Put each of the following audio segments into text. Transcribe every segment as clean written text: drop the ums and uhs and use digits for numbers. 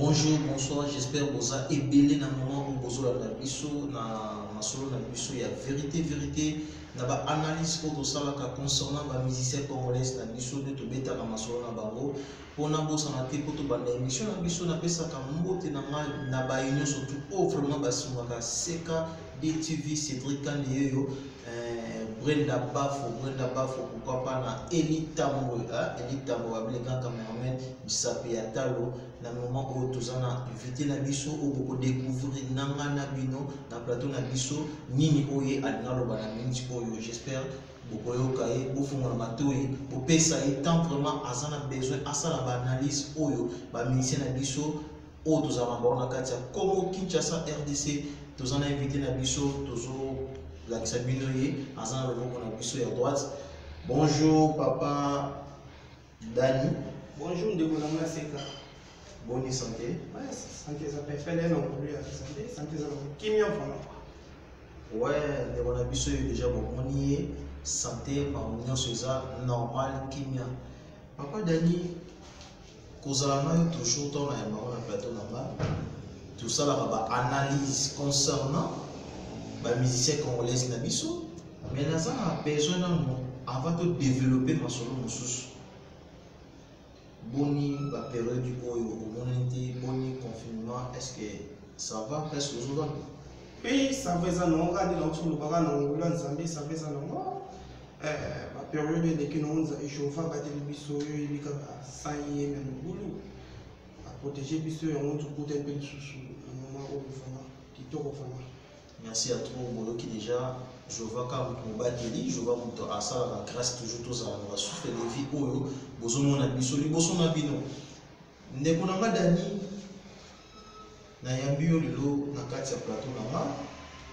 Bonjour, bonsoir, j'espère boza ebele na moment oyo bozolanda biso na masolo na biso ya vérité vérité na ba analyse oyo tosalaka concernant ba musiciens congolais na biso nde tobetaka masolo na bango mpo nabosana te mpo tobanda émission na biso. Napesaka mbote na ngai na baye nyonso tu oyo vraiment basungaka Seka DTV, Cédric Kandeyoyo, Brenda Bafo, Brenda Bafo, pourquoi pas na Eli Tambo, hein? Eli Tambo babeleka cameraman misapi ya talo. Na moment oyo toza na invité na biso oyo bokodécouvrir na nga na bino na plateau na biso nini oyo ye alingi aloba na minute oyo. J'espère bokoyoka ye, bofungola matoi, bopesa ye temps. Vraiment aza na besoin asala baanalyse oyo bamusicien na biso oyo tozala na bango na kati ya Congo Kinshasa, RDC. Toza na invité na biso, tozolakisa bino ye, aza na loboko na biso ya droite. Bonjour papa Dani. Bonjour ndeko na nga Seka. Boni santé? Ouais, santé eza pefele na ngolu ya santé, santé eza na kimia vraiment. Ouais, ndeko na biso oyo déjà bomoni ye, santé makambo nyonso eza normal, kimia. Papa Dani, kozala na yo toujours ntango na yambango na plateau na nga, tosalaka baanalyse concernant bamusicien congolaise na biso, mais naza na besoin nano avant todévelopper masolo mosusu. Boni bapériode oyo omonani te? Boni confinement? Est ce que ça va? Presque ozovanda? Oui, ça va, eza nango kaka nde nauti kolobaka na ngolu ya Nzambe, ça va, eza nango. Bapériode eleki nango, Jehova abateli biso. Oyo oyebi kaka sans ye na mobulu, aprotéger biso, yango tokuta mpe lisusu na moment oyo, vraiment kitoko vraiment. Merci à trop. Boyoki déjà, Jova kaka moto mobateli, Jova moto asalaka grâce toujours tozala na basouffle de vie oyo bozomona biso liboso na bino. Ndeko na nga Dani, nayambi yo lelo na kati ya plateau na nga,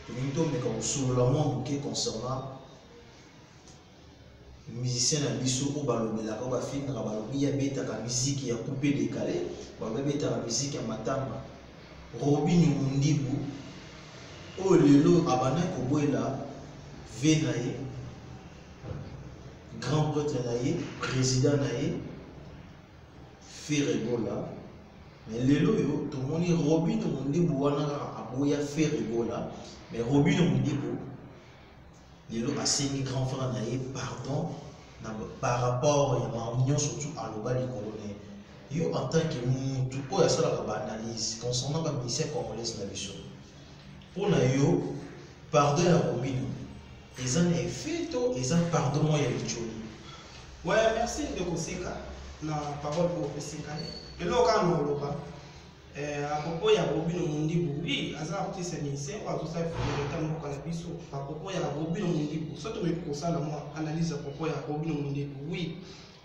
tolingi tomeka kosolola mwa moke concernant musicien na biso oyo balobelaka, oyo bafingaka, balobi ye abetaka miziki ya coupe décalé, balobi abetaka miziki ya matanga, Robinho Mundibu, oyo lelo abandaki kobwela ve na ye, grand prêtre na ye, président na ye Ferre Gola. Mais lelo oyo tomoni Robinho Mundibu wana kaka aboya Ferre Gola, mais Robinho Mundibu lelo asengi grand frère na ye pardon na par rapport ya makambo nyonso tu aloba likolo na ye. Yo en tant que mutu oyo asalaka baanalyse concernant bamusicien congolaise na biso, mpo na yo pardon ya Robinho eza na effet to eza pardon moko ya licoli? Ouais, merci ndeko Seka na parole oyo opesi ngai. Eloko kaka na koloba à propos ya Robinho Mundibu, oui, aza artiste musicien oyo azosala fierté mboka na biso. À propos ya Robinho Mundibu, so tomeki kosala mwa analyse à propos ya Robinho Mundibu, oui,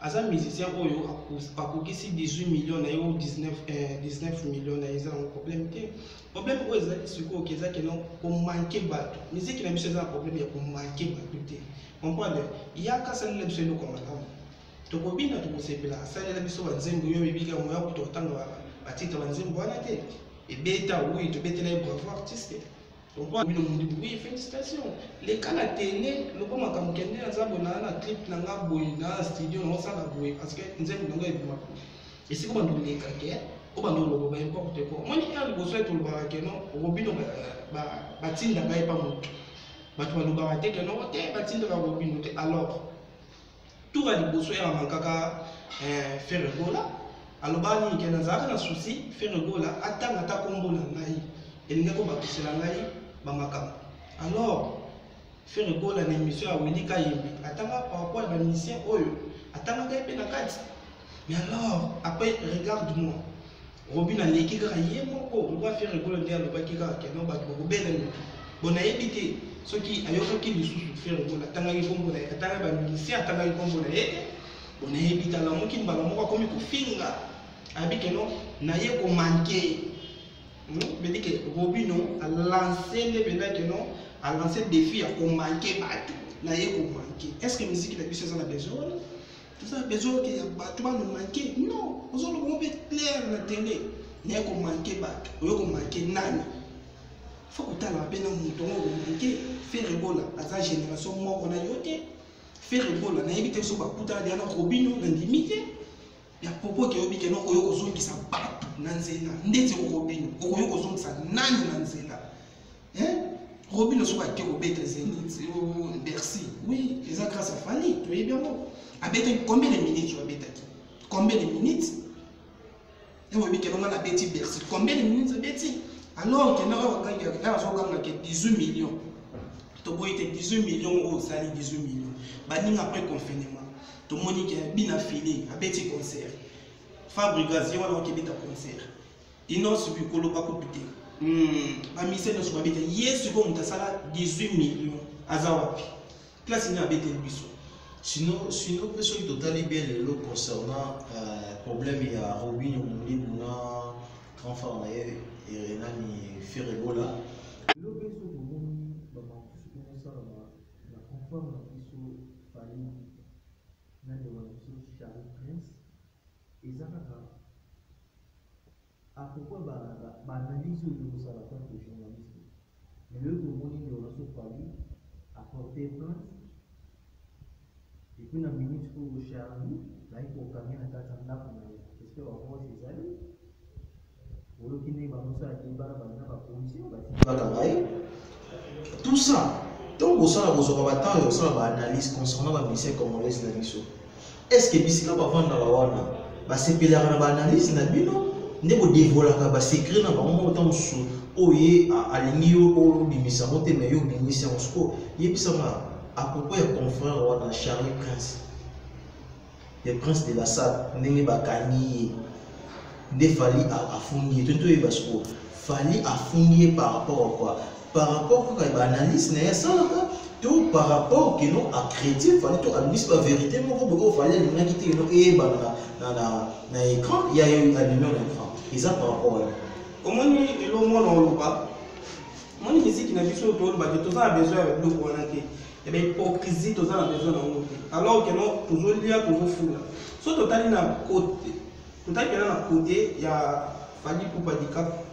aza musicien oyo akokisi 18 millions na ye o 19, 19 millions na ye, eza nango problème te. Problème oyo ezali sikoyo ke eza keno komanquer bato. Miziki na biso eza na problème ya komanquer bato te, comprendre? Yaka asalela biso eloko ya malamu, tokobina, tokosepela. Asalela biso banzembo oyo ebika moya kutu kotanga batitre banzembo wana te, ebeta, oui, tobetela ye bravo artiste. Bino Mundibu, oui, félicitation. Leka na télé, loba makambo kende naza boye, naa na clip na nga boye, na studio naosala boye, parce que nzembo nango ebima esika obanda oleka ke obanda oloba ba n'importe quoi. Omoni ya liboso ete olobaka ke non, Robino batindaka ye pa motu, bato balobaka te ke non te, batindaka Robino te. Alors tour ya liboso ya mankaka Ferre Gola alobaka nini? Ke nazalaka na souci Ferre Gola atanga ata nkombo na ngai, elingi kobakisela ngai bamakambo. Alors Ferre Gola na émission ya Willy Kayembe atanga par rapport ya bamusicien oyo atangaka ye mpe na kati. Mais alors après, regarde moi, Robin aleki kaka ye moko lokwa Ferre Gola nde alobaki kaka keno bato bakobela motu. Bon, nayebi te soki ayokaki lisusu Ferre Gola atangaki nkombo na ye, atangaki bamusicien, atangaki nkombo na ye te. Bon, nayebi te, alamuki mbala moko akomi kofinga, ayebi keno naye komanquer. Veut dire que Robino alance nde mpenza keno alance défi ya komanquer bato, naye komanquer. Est ce que musique na biso eza na besoin wana? Toza na besoin ke ya bato banomanquer? Non, ozoloba ngo mpe clair na télé, naye komanquer bato. Oyo komanquer nani? Faut kotala mpe na moto yango okomanquer. Ferre Gola aza génération moko na yo te. Ferre Gola, nayebi te so bakutana deya na Robino, nandimi te. Ya propos ke oyebi ke no okoki kozongisa bato na nzela ndeti Robino, okoki kozongisa nani na nzela? Hein? Robino soki ake kobeta Zenith, Bercy, oui, eza grâce à Fally, toyebi yango. Abetaki combien de minutes? Oyo abetaki combien de minutes? Oyebi ke nonga nabeti Bercy combien de minutes abeti? Alors ke na azokanga ke 18 millions, toboyi te. 18 millions oyo osali, 18 millions baninga. Après confinement, tomoni ke bina fili abeti concert, Fabregas ye wana okebeta concert, Innoss'B koloba kutu te, bamise nyonso babeta. Ye sikoyo moto asala 18 millions aza wapi? Place nini abeteli biso? Sinon mpe soki totali bien lelo concernant problème ya Robino Mundibu na grand frère na ye nani, Ferre Gola, lelo mpe so tomoni bamamosusu mpe mosalama na confrère na biso Fally na ndeko na biso Charlie Prince, eza kaka à propos baanalyse oyo tokosala tant que journaliste. Mais lelo tomoni ndeko na biso Fally aporte plainte, et puis na minute oyo Charlie bayi kokange na kati ya ndako na ye. J'espère bavoice ezali, oyoki ndenge bamosala débat na baza bapolisier bakanga ye, tout ça. Ntango bosala, bozwaka batemps ya kosala baanalyse concernant bamusicien congolaise na biso, est ce que bisika bavandaka wana basepelaka na baanalyse na bino nde bodévoilaka basecret na bango moko? Ntango mosusu oyo ye alingi yo obimisa yango te, mais yo obimisi yango. Sikoyo yebisanga à propos ya confrère wana Charlie Prince, le prince de la salle, ndenge bakangi ye nde Fally afundi ye. Toni toyeba sikoyo, Fally afundi ye par rapport à quoi? Par rapport kaka baanalyse na ye asalaka, to par rapport keno achrétien Fally, to abimisi bavérité moko boye oyo Fally alingaki te keno eyebana na écran ya ye, abimi na écran? Eza par rapport wana. Omoni, elo mwana oloba, omoni miziki na biso, toloba te, toza na besoin ya biloko wana te, ya bahypocrisie, toza na besoin nango te. Alors que no tozolia, tozofula. So totali na côté, totali mpena na côté ya Fally Ipupa Dicap,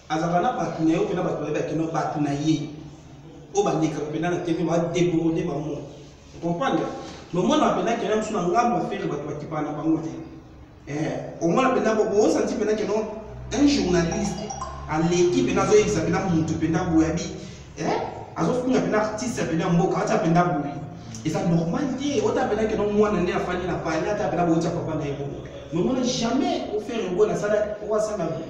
azalaka na bato na ye oyo mpena bato bayebaki no bato na ye oyo balekaka mpena na TV, badéborde bango, comprendre. Mais omona mpena kena mosu na ngambo afere, bato bakipaka na bango te. Omona mpena osanti mpena keno un journaliste aleki mpena, azoyebisa mpena motu mpena boye, abi azofunga mpena artiste mpena mboka, atia mpena boye, eza normal te. Ota mpena keno mwana nde afandi na pale, ata mpena boye, otia papa na ye bongo. Mais omona jamais oFerre Gola asala oyo asala boye,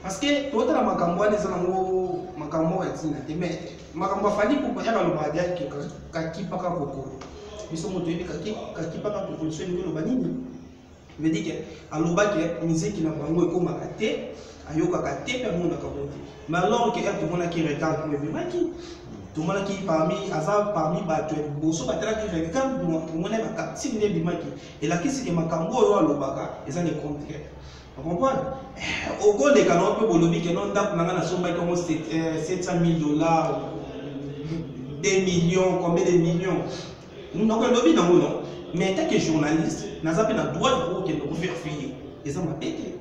parce que totala makambo wana, eza nango makambo moko ya ntina te. Mais makambo aFally Ipupa yaka alobaka diake kakipaka kokolo, biso moto oyebi kakipaka kokolo so elingi oloba nini. Veut dire que alobaki miziki na bango ekomaka te, ayokaka te mpe amonaka ngo te. Mais alors que ere tomonaki regarde mo ebimaki, tomonaki parmi, aza parmi bato ya liboso batalaki regarde, tomoni bacapture nde ebimaki, elakisi ke makambo oyo alobaka eza le contraire, comprendre. Okoleka nango mpe bolobi ke no ndako na ngai nasombaki yango 700 000 $, 2 millions, combien de millions, donc elobi nango non. Mais tant que journaliste, naza mpe na droit ya kokende kovérifier, eza mabe te.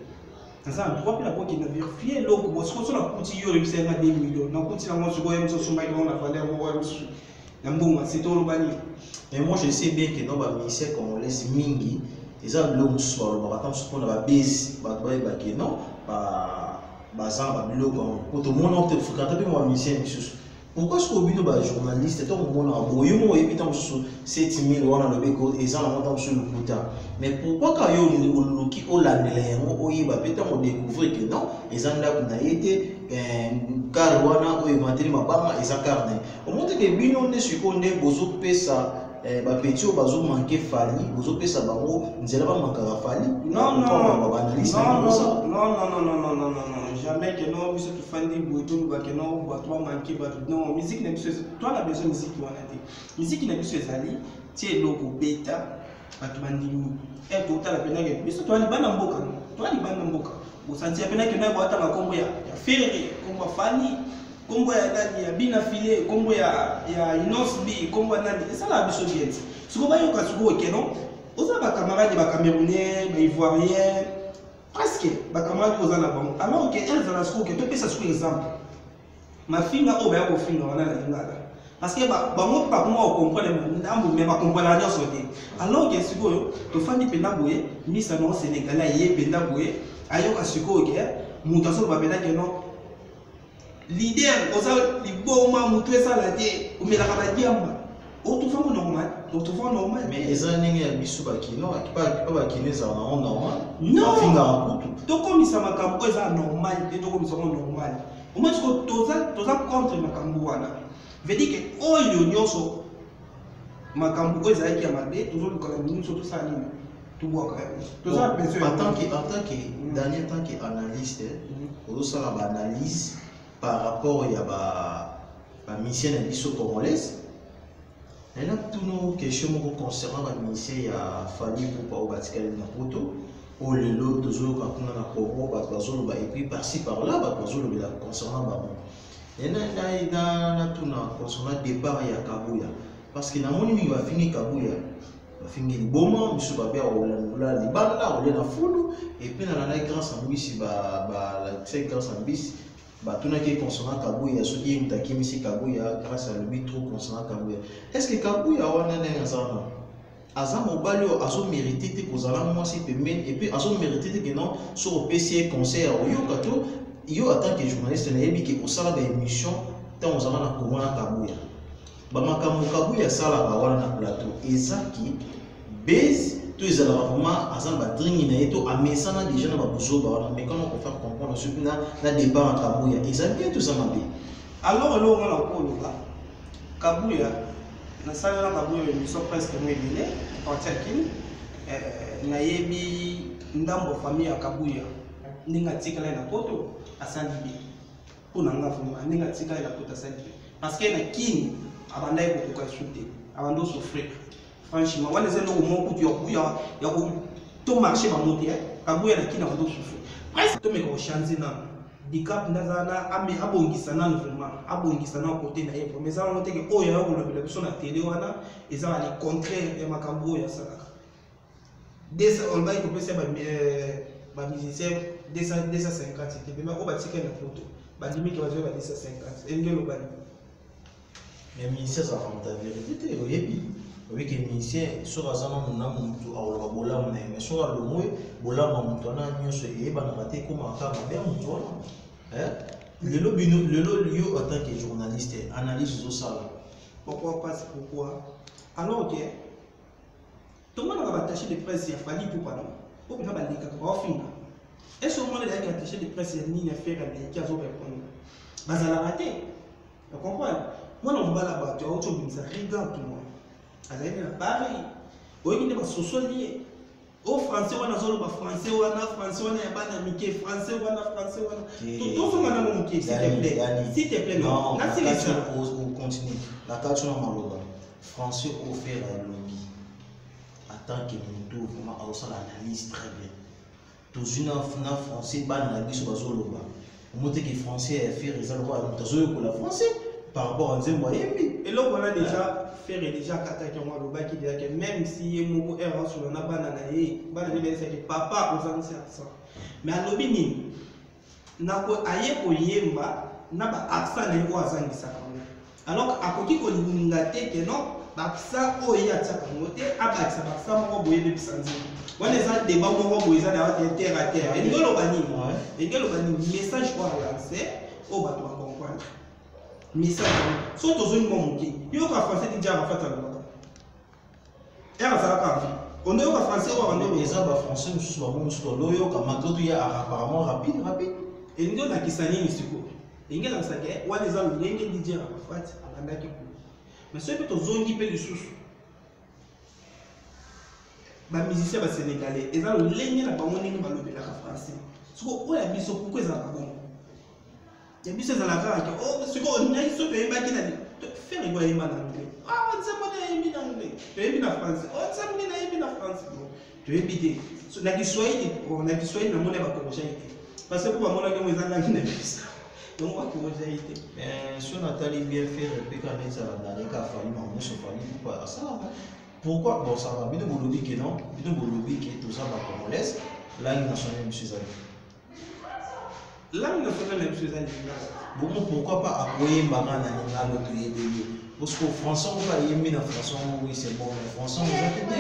Naza na droit mpe na kokende vérifier eloko. Bo sikoyo so nakuti yo oyebisa nga 2 millions, nakuti nango sikoyo, ye mosu osombaki yango na valeur moko ya mosusu ya mbongo, se toloba nini? Mais moi, je sais bien que dans bamusicien congolaise mingi, eza biloko mosusu balobaka ta mosusu mpona babesi bato bayebake non, baza na babiloko yango, po tomona te fréquente mpe bamusicien misusu. Pourquoi soki obino bajournaliste, ntango omonaka boye, yo moko oyebi ntango mosusu 7000 wana alobi eza nango ntango mosusu lokuta, mais pourquoi ka yo oluki olandela yango, oyeba mpe ntango odécouvrir que non, eza ndako na ye te, car wana oyo emateli mabanga eza car na ye? Omoni teke bino nde sikoyo nde bozopesa bapetits oyo bazomanquer Fally, bozopesa bango nzela bamankaka Fally. Non, non, non, non, non, non, non, non, non, non, jamais que non. Biso tofandi boye, toloba ke non, bato bamanquer bato, non. Musique na biso, toa na besoin musique wana te. Musique na biso ezali tie eloko beta, bato bandimi e totala mpenake. Biso toa libanda mboka, toa libanda mboka, bosanti ya penake naye boatanga nkombo ya Ferre, nkombo ya Fally, nkombo ya nani, ya Bina File, nkombo ya Innoss'B, nkombo ya nani, esalaka biso bien ti sikoyo bayoka. Sikoyo keno oza bacamarade, bacamerounais, baivoirien, presque bacamarade oza na bango. Alors ke ezala sikoyo ke topesa sikoyo exemple, mafinga oyo baya kofinga wana na lingala. Parce que bango mpe bakoma kocomprendre ndambo, mais bacomprendaka nyonso te. Alors que sikoyo tofandi mpenza boye, misa nango Sénégalais aye mpenza boye, ayoka sikoyo ke moto azoloba mpenza ke non, leader oza liboma, motu esala te, omelaka badiamba, otrouvango normal, otrouvango normal. Mais eza ndenge ya biso bakino pa, bakino ezala nango normal. Non. Bafingaka kutu. Tokomisa makambo oyo eza normal te, tokomisa yango normal. Omoi siko toza contre makambo wana. Veut dire ke oyo nyonso, makambo oyo ezalaki ya mabe, tozoluka na mingi so tosala nini, tobwaka yango. Toza na besoin. En tant que Daniel, en tant que analyste, ozosala baanalyse par rapport ya bamusicien na biso congolaise. Nena tuna question moko concernant bamusicien ya Fally Ipupa oyo batikali na Poto, oyo lelo tozoyoka kuna na Congo bato bazoloba, et puis par-ci par-là bato bazolobela concernant bango. Nena natuna concernant départ ya Kabuya, parce que namoni mingi bafingi Kabuya, bafingi liboma, misu babe akola libanda, akolia na fulu. Et puis nalandaki Grâce Ambisi, balakisaki Grâce Ambisi, batunaki ye concernant Kabuya, soki ye moto akimisi Kabuya. Grâce alobi trop concernant Kabuya. Est ce que Kabuya wana, ndenge aza wana, aza mobali oyo azomérite te kozala mwasi pembeni, et puis azomérite te ke non, soki opesi ye conseil ya oyoka to yo? En tant que journaliste, nayebi ke osala baémission ntango ozala na Kongo na Kabuya. Bamakambo Kabuya asalaka wana na plateau, ezaki base to ezalaka vraiment aza na badringi na ye to amesana déjà na babuzoba wana? Mais comment kofaire comprendre soki na départ ya Kabuya eza bien to eza mabe? Alors, eloko nga na koloba, Kabuya, nasalela Kabuya émission presque mo ebele parti ya Kini. Nayebi ndambo famille ya Kabuya. Ndenge atikala ye na Poto, asali bien. Mpo na nga vraiment, ndenge atikala ye na Poto, asali bien, parce que na Kini abandaki kokoka esu te, abandi osouffrir franchement. Wana eza eloko moko kutu ya to marché bango te. Kabuya na Kini abandi osouffrir presque. Tomeka kochange nano Dicap nde aza na abongisa nano vraiment, abongisa nano kote na ye vraiment. Eza wango teke oyo aya kolobela biso na tele wana, eza na le contraire ya makambo oyo asalaka. Olobaki kopesa bamusicien 250 te, pema oyo batikali na Poto bandimiki bazwi ba 250, elingi elobani. Mais musicien azalaka moto ya vérité te. Oyebi, oyebike musicien soki aza nanu na motu, akoloba bolamu na ye, mais soki alongwe, bolamu ya motu wana nyonso eyebanaka te, ekomaka kaka mabe ya motu wana. Lelo bino, lelo yo en tant que journaliste, analyse ozosala. Pourquoi pas? Pourquoi? Alors que tomonaka baattaché de presse ya Fally Ipupa no po mpena balekaka baofinga. Ese omona ezalaki attaché de presse ya nini, affaire aleki, azorépondre, bazalaka te. Ocomprendre, mwana mobala bato auti obimisa rigante mwa azalaki na Paris, oyoki nde basosoli ye o français wana, azoloba français wana, français wana ya bana mike, français wana, français wana. Tozonga nango moke, s'il te plaît, s'il te plaît. Non, nasilisa. Continue na kati wana maloba français oyo Ferre alobi. En tant que moto vraiment aosala analyse très bien, tozwi na français bana na biso bazoloba, omoteke français ya Ferre eza lokola moto azoyokola français par rapport à nzembo ayembi. Eloko wana déjà, Ferre déjà akataki yango, alobaki déjà ke même si ye moko ere asola na bana na ye, bana nde bayesaki papa ozangisi accent. Mais alobi nini? Nako aye koyemba na baaccent na ye oyo azangisaka yango. Alors akoki kolinga te ke non, baaccent oyo ye atiaka yango te, abakisa baaccent moko boye, ebebisa nzembo wana. Eza débat moko boye, eza na te terre à terre. Elingi oloba nini? Elingi oloba nini? Message oyo alance, oyo bato bacomprendre message yango. So tozongi mwa moke, yoka français ti diaka fati alobaka ere azalaka envie ondo yoka français oyo abandi. Eza bafrançais mosusu, bango mosusu bandoyoka matoto ya apparemment rapide rapide. Elingi olakisa nini sikoyo? Elingi elakisa ke wana eza lolenge DJ Arafat abandaki kuna. Mais soki mpe tozongi mpe lisusu, bamusicien basénégalais, eza lolenge na bango ndenge balobelaka français. Sikoyo oyo ya biso, pourquoi ezalaka bongo? Ya biso ezalaka kaka ke oh, sikoyo olingaki so toyembaki na Ferre Gola, ayemba na anglais, ah, nzembo nde ayembi na anglais, toyembi na français, oh, nzembo nde nayembi na français. Bon, toyebi te. So, na Kiswahili, bon, na Kiswahili namoni bakorojaki te, parce que mpo bamonaki yango eza langi na biso, donc bakorojaki te. Mais so natali bien, Ferre mpe kaka neti alandaka ka Fally, makambo nyonso Fally Ipupa asalaka. Pourquoi? Bon, ça va, bino bolobi ke non, bino bolobi ke toza bacongolaise, langue nationale biso ezali Langue nationale na biso eza lingala. Bongo pourquoi pas akoyembaka na lingala toyebeli? Parce que français ngo bayembi na français ngo, oui, c'est bon, mais français ngo eza te.